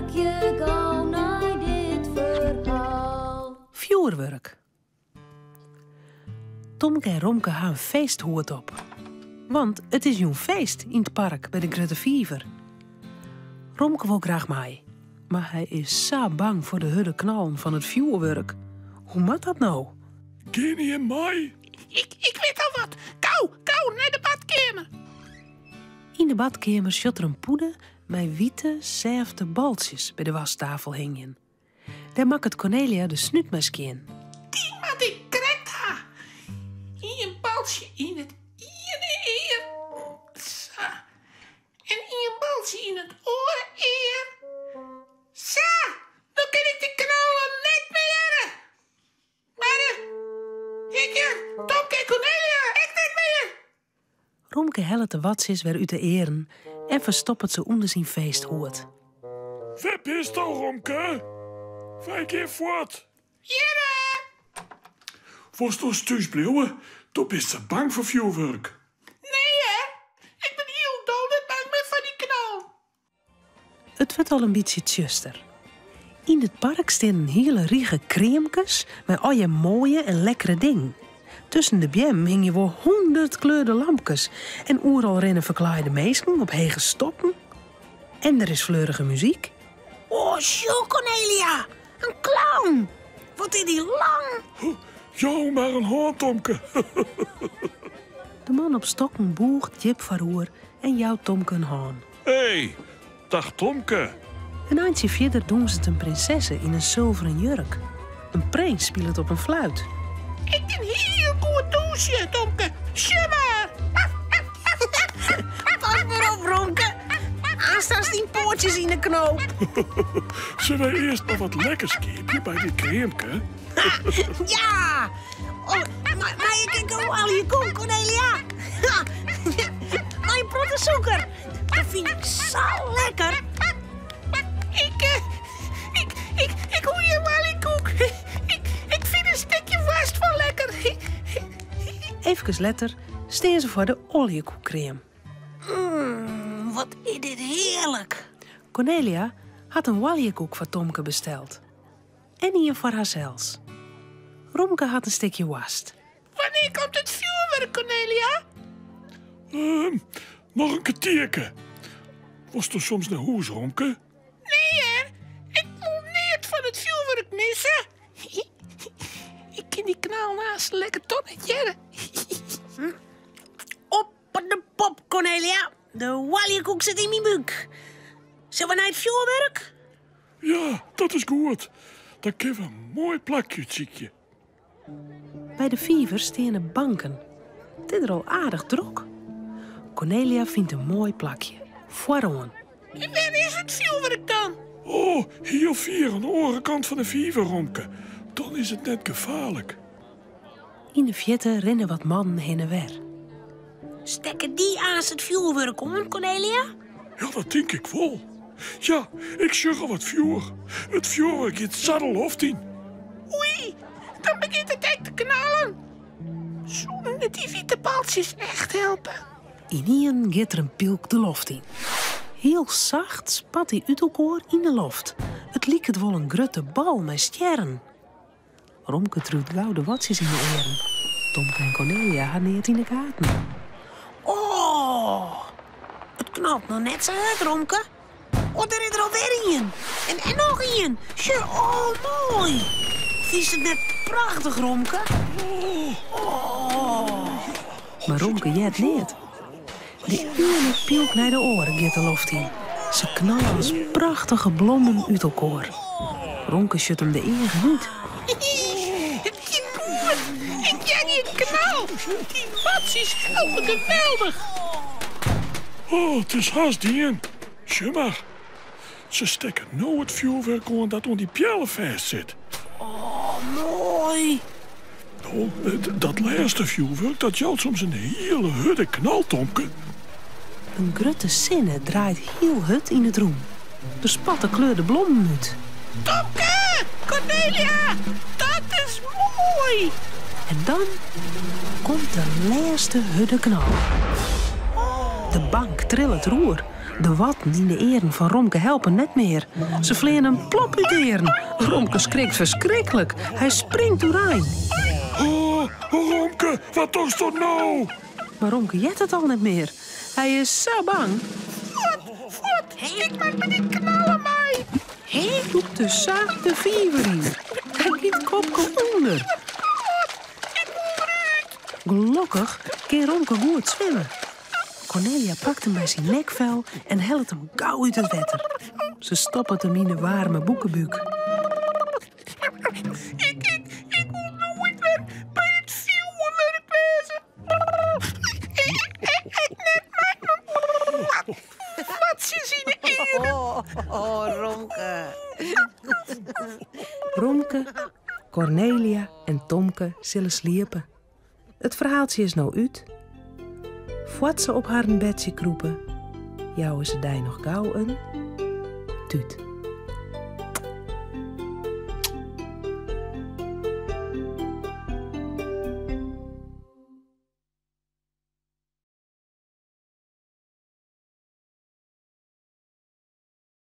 Harkje gau nei dit ferhaal. Fjoerwurk. Tomke en Romke ha in feesthoed op. Want it is jûn feest yn it park by de grutte fiver. Romke wol graach mei, mar hy is sa bang foar de hurde knallen fan it fjoerwurk. Hoe moat dat no? Geane jim mei? Ik, ik wit al wat. Gau, gau nei de badkeamer. Yn de badkeamer sjocht er in pûde mei wite, sêfte baltsjes by de wasktafel hingjen. Dêr makket Cornelia de snút mei skjin. Dy moat ik krekt ha. Ien baltsje yn it iene ear. Sa. En ien baltsje yn it oare ear. Sa, no kin ik de knallen net mear hearre. Mar ik hear Tomke en Cornelia ek net mear. Romke hellet de watsjes wer út de earen en ferstoppet se ûnder syn feesthoed. Wêr bisto, Romke? Wy gean fuort. Hjirre! Wolst oars thús bliuwe? Do bist sa bang foar fjoerwurk. Nee hè, ik bin hielendal net bang mear foar dy knal. It wurdt al in bytsje tsjuster. Yn it park stean in hiele rige kreamkes mei allegear moaie en lekkere dingen. Tusken de beammen hingje wol hûndert kleurde lampkes en oeral rinne ferklaaide minsken op hege stokken. En der is fleurige muzyk. Oh, sjoch Cornelia! In clown! Wat is dy lang! Jou mar in hân, Tomke. De man op stokken bûcht djip foaroer en jout Tomke in hân. Hey, dag Tomke. In eintsje fierder dûnset in prinsesse yn in sulveren jurk. In prins spilet op in fluit. Ik kin hiel goed dûnsje, Tomke. Sjoch mar! Pas mar op, Romke. Aanst hast dyn poatsjes yn 'e knoop. Sille wy earst mar wat lekkers keapje by dit kreamke? Ja! Oh, mei ik ek in oaljekoek, Cornelia? Mei in protte sûker. Dat fyn ik sa lekker. Ik, eh, ik, ik, ik hoech gjin oaljekoek. Ik, ik fyn in stikje woarst wol lekker. Efkes letter stean se foar de oaljekoekkream. Mm, wat is dit hearlik! Cornelia hat in oaljekoek foar Tomke besteld. En ien foar harsels. Romke hat in stikje woarst. Wannear komt it fjoerwurk, Cornelia? Ehm, noch in kertierke. Wolsto soms nei hûs, Romke? Nee hear, ik wol neat fan it fjoerwurk misse. Ik kin dy knal aanst lekker toch net hearre. Op de pop, Cornelia. De oaljekoek sit yn myn búk. Sille we nei it fjoerwurk? Ja, dat is goed. Dan kinne we in moai plakje útsykje. By de fiver steane banken. It is der al aardich drok. Cornelia fynt in moai plakje, foaroan. En wêr is it fjoerwurk dan? Oh, hiel fier oan de oare kant fan de fiver, Romke. Dan is it net gefaarlik. Yn de fierte rinne wat mannen hinne en wer. Stekke dy aanst it fjoerwurk oan, Cornelia? Ja, dat tink ik wol. Ja, ik sjoch al wat fjoer. It fjoerwurk giet sa de loft yn. Oei, dan begjint it ek te knallen. Soenen dy wite baltsjes echt helpe? Ynienen giet der in pylk de loft yn. Hiel sacht spat dy út elkoar yn de loft. It liket wol in grutte bal mei stjerren. Romke triuwt gau de watsjes yn de earen. Tomke en Cornelia ha neat yn de gaten. Oh, it knalt noch net sa hurd, Romke. Oh, dêr is der alwer ien. En, en noch ien. Sjoch, oh, moai. Fynst it net prachtich, Romke? Oh. Mar Romke heart neat. De iene pylk nei de oare giet de loft yn. Se knalle as prachtige blommen út elkoar. Romke sjocht him de eagen út. It giet goed! Ik hear gjin knal! Dy watsjes helpe geweldich! Oh, it is hast dien. Sjoch mar. Se stekke no it fjoerwurk oan dat oan dy peallen fêst sit. Oh, moai! No, dat lêste fjoerwurk dat jout soms in hiele hurde knal, Tomke. In grutte sinne draait hiel hurd yn it rûn. Der spatte kleurde blommen út. Tomke! Cornelia! Dat is moai! En dan komt de lêste hurde knal. De bank trillet roer. De watten yn de earen fan Romke helpe net mear. Se fleane him plop út de earen. Romke skrikt ferskriklik. Hy springt oerein. Oh, Romke, wat dochsto no? Mar Romke heart it al net mear. Hy is sa bang. Fuort, fuort, ik moat by dy knallen mei. Hy dûkt dus sa de fiver yn. Hy giet kopke ûnder. Gelokkich kin Romke goed swimme. Cornelia pakt him by syn nekfel en hellet him gau út it wetter. Se stoppet him yn de waarme boekebúk. Ik, ik, ik wol noait wer by it fjoerwurk wêze. Ik, ik, ik net mei watsjes yn 'e earen. Oh, Romke. Romke, Cornelia en Tomke sille sliepe. It ferhaaltsje is no út. Foar't se op harren bedsje krûpe, jouwe se dy noch gau in tút.